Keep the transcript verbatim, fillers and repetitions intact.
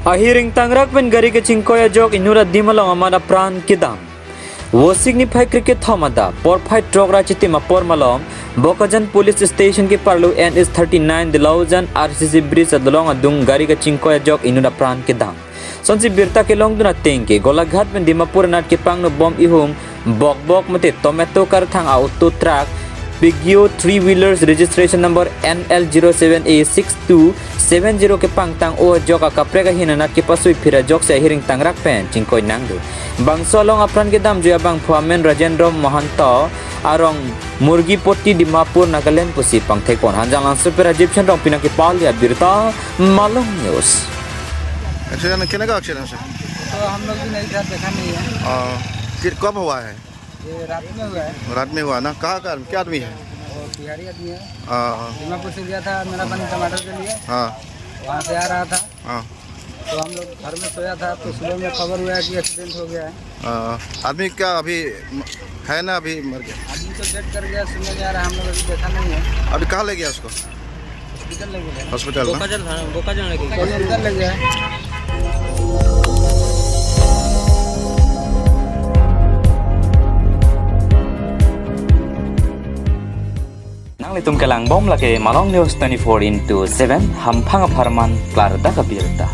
Ahiring tangrak pen gari kachingkoi ajok inut adim along amat apran kedam. Vosik niphai kre-kethom adap porphai throk ra chitim apor malom Bokajan Police Station keparlo N H thirty-nine Dilaujan R C C bridge adolong adung gari kachingkoi ajok inut apran kedam. Sonsi birta kelongdun ateng ke Golaghat pen Dimapur anat kepangno bom ihum bokbok mate tomato karthang a-auto truck Peugeot three wheelers registration number N L zero seven A six two seven zero kepangtang-o ajok akaprek ahin anat kepasui phir ajok si ahiring tangrak pen chingkoi nangdun. Bangso along apran kedamjui abangphu amen Rajendra Mahanta, arong Murgipoti, Dimapur, Nagaland pusi pangthekpon. Hanjanglangso pen Rajiv Chandrong pen nangkepali abirta, Malong News. Accident कितने का एक्सीडेंट है? तो हम लोग भी नहीं था, देखा नहीं है। आ, फिर कब हुआ है? ये रात में हुआ है। रात में हुआ ना? कहाँ का आदमी, क्या आदमी है? वो बिहारी आदमी है, हाँ दीमापुर से गया था मेरा बहन टमाटर के लिए, हाँ वहाँ से आ रहा था। हाँ। तो हम लोग घर में सोया था, तो सुबह में खबर हुआ कि एक्सीडेंट हो गया है। हाँ। आदमी क्या अभी म- है ना, अभी मर गया? आदमी तो डेड कर गया, सुनने में आ रहा है, हम लोग अभी देखा नहीं है। अभी कहाँ ले गया उसको? हॉस्पिटल ले गया। हॉस्पिटल ना? हॉस्पिटल ले गया। Nanglitum kelang bom lake Malong News twenty-four into seven, hamphang apharman klardak abirta.